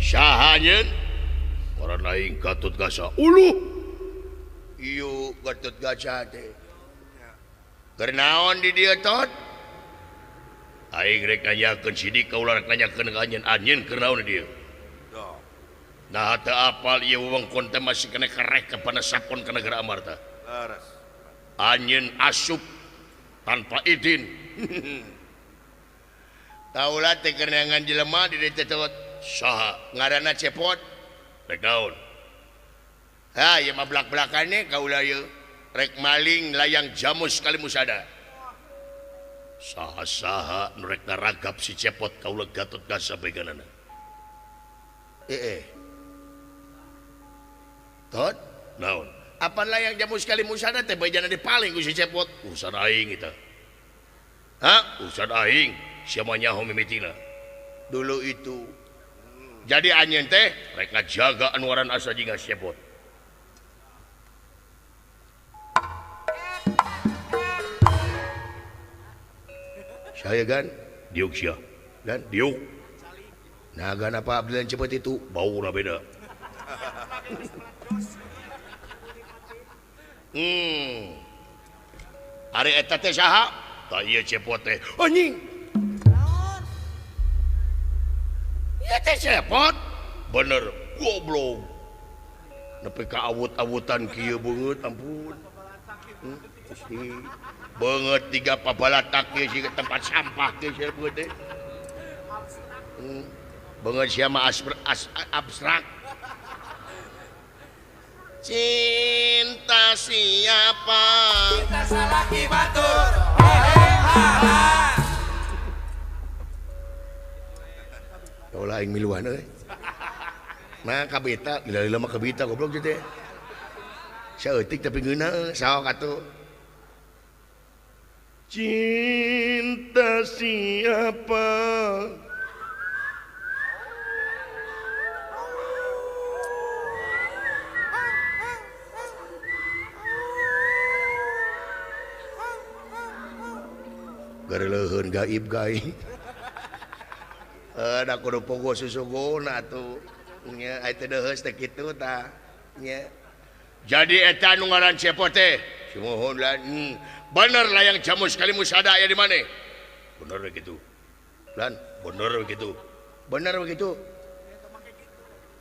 Saha nyeun? Ngaran aing Gatot Kaca. Uluh. Ieu Gatot Kaca teh. Keur naon di dieu tot? Aing rek nanyakeun sidik kaula rek nanyakeun ka anjeun, anjeun keur naon di dieu? Nah teu apal ieu wewengkon teh masih keneh kerek ka panasapon ka negara Amarta. Leres. Anjeun asup tanpa izin. Kaula teh keur neangan jelema di dieu teh tot. Saha? Ngaranna Cepot. Rek naon? Ha, ieu mah blak-blakane kaula ieu. Rek maling layang jamus kali musada. Saha-saha nu rek naragap si Cepot kaula Gatot Kaca beganana. Tot, naon? Apan layang jamus kali musada teh bejana dipaling ku si Cepot. Urusan aing eta. Hah? Urusan aing. Siapa nyaho mimitina? Dulu itu. Jadi anjeun teh rek ngajaga anuaran asa jeung Cepot. Saya gan diuk sia. Gan diuk. Nah gan apa abdilan cepot itu bauna beda. Ari eta teh saha? Tah ieu Cepot teh. Anjing. Naon? Ieu teh Cepot. Bener, goblok. Nepi ka awut-awutan kieu beungeut ampun. Gusti. Beungeut tiga pabalatak kieu siga tempat sampah kieu sia beungeut teh. Beungeut sia mah abstrak. Cinta siapa? Cinta salaki batur. Hehe ha ha. Ulah aing miluan euy. Mah kabita, lila-lila mah kabita goblok teh. Saeutik tapi ngeunah sok atuh. Cinta siapa? Gareleuheun gaib gaib. Da kudu pogo susuguna atuh. Nya ai teu deuheus teh kitu tah. Nya. Jadi eta nu ngaran Cepot teh. Sumuhun lan. Bener layang jamus kali musada aya di maneh. Bener begitu. Lan, bener begitu. Bener begitu.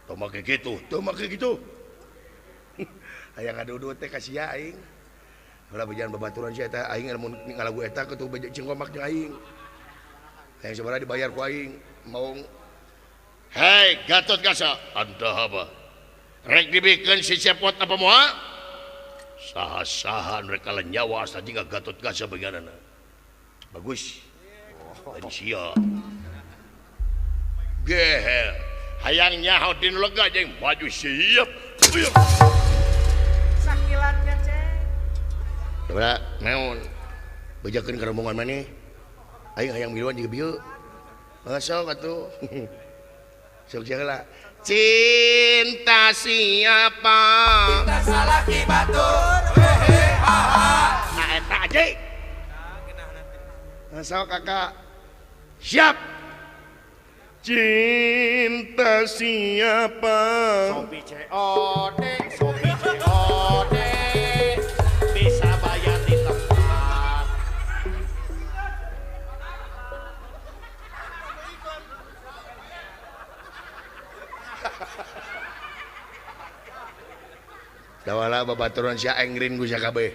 Tong make kitu, tong make kitu. Hayang ngadudut teh ka sia aing. Ulah bejan babaturan sia eta aing lamun ngalagu eta kitu beja cingkomak jeung aing. Hayang sabaraha dibayar ku aing. Mau Hei Gatot Kaca, anta apa? Rek dibikeun si Cepot apa moal? Saha-saha nu rek nyawa asa jeung Gatot Kaca bagianana. Bagus. Lain sia. Gehel. Hayang nyaho dinu lega jeung maju siap. Sakilatnya, Cek. Coba naon? Bejakeun ka rombongan maneh. Aing hayang miluan jeung bieu. Sok atuh. Sok heula. Cinta siapa? Cinta salaki batur. Hehe ha ha. Nah eta aja. Sok kakak. Siap. Cinta siapa? Sopi COD, sopi COD. Bisa bayar di tempat. Dawala babaturan sia engrin ku sia kabeh.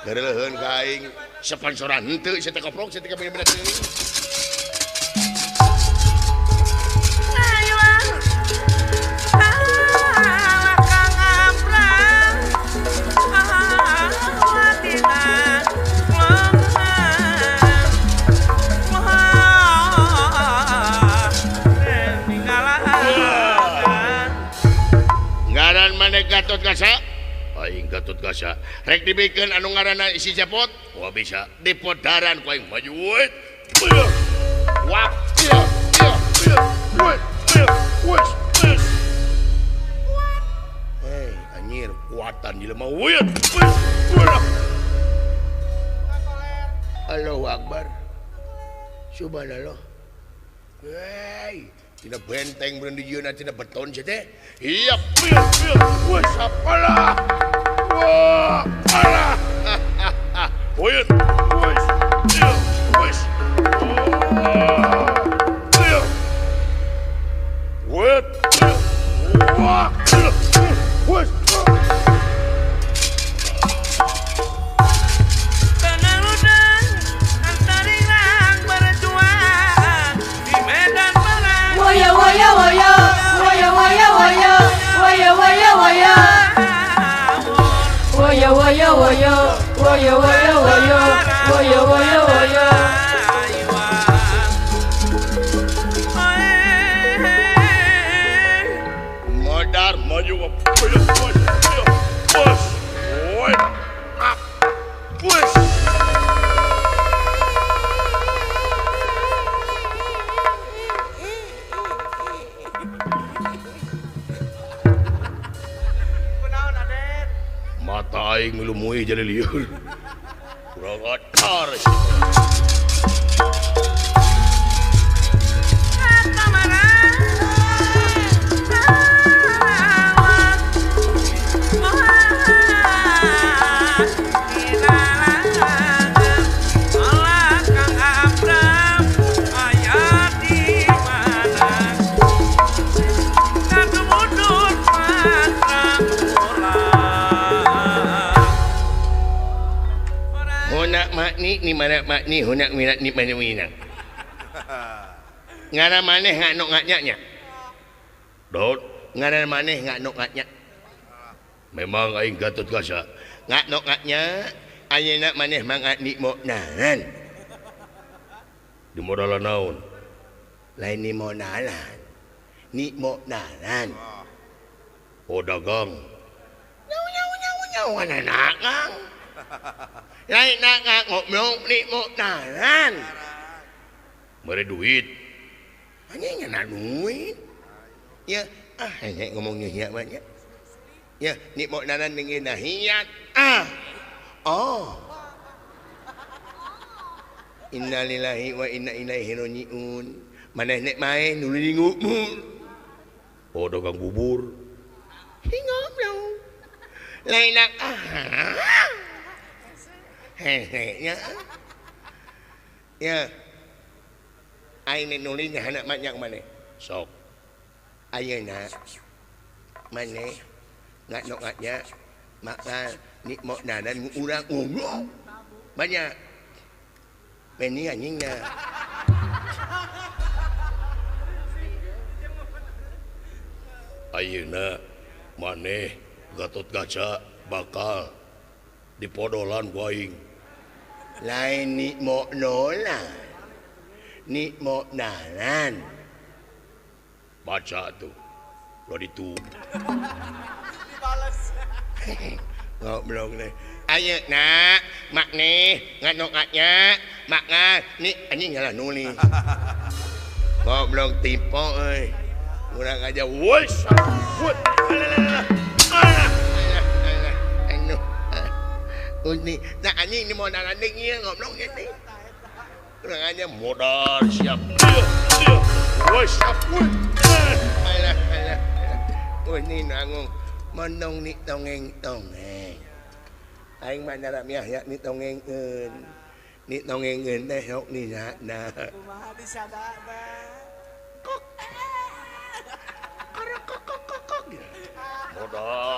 Gareleuheun ka aing sponsoran henteu sia teh koprok sia teh kabeh bener teuing. Ngaran maneh Gatot Kaca? Aing Gatot Kaca. Rek dibikeun anu ngaranna si Cepot? Wah bisa. Dipodaran ku aing maju we. Wap. Hei, anjir, kuatan jelema we. Allahu Akbar. Subhanallah. Hei, Tina benteng beun di yeuna tina beton sia teh. Iya, iya, iya. Wah, sapalah. Wah, alah. Uyut. Wes. Iya, wes. Iya. Wet. Wah. Wes. Modar maju bos. Bos. Mata aing melumui jadi liur. Kurang ajar. Ni mana makni hunak minat ni mana minat. Ngana maneh ngak nok ngaknya nya. Dot, ngana maneh ngak nok ngaknya. Memang aing Gatot Kaca. Ngak nok ngaknya, ayeuna maneh mangak ni monalan. Di modalan naon? Lain ni monalan. Ni monalan. Oh dagang. Nyawa nyawa dagang. Lain nak ngobrol ni monalan. Mere duit. Anjing ngana duit. Ya, ah hanya ngomongnya hiat banyak. Ya, ni monalan dengan hiat. Ah. Oh. Innalillahi wa inna ilaihi rajiun. Maneh nek main nuli ngumur. Oh dagang bubur. Ngobrol. Lain nak ah. Hehe ya. Ya. Aing nulinya anak banyak maneh. Sok. Ayeuna maneh ngak ngaknya maka nikmat dan urang ngobrol. Banyak. Beni anjingnya. Ayeuna maneh Gatot Kaca bakal dipodolan ku aing. Lain nikmat nolan. Nikmat nalan. Baca tuh. Lo ditu. Dibales. Ngobrol nih. Ayo nak, mak nih, nganok-ngaknya, mak nih, anjing ngalah nuli. Goblok tipe euy. Kurang aja wes. Wut. Alah. Alah. Alah. Anu. Uni, nah anjing ni mau nalan ieu goblok nih. Kurang aja modal siap. Wes. Alah alah. Uni nanggung menong ni tongeng-tongeng. Aing mah naramiah ya ni tongengkeun. Ni tongengkeun teh sok ni na. Kumaha disada mah. Kok. Kok kok kok kok. Modal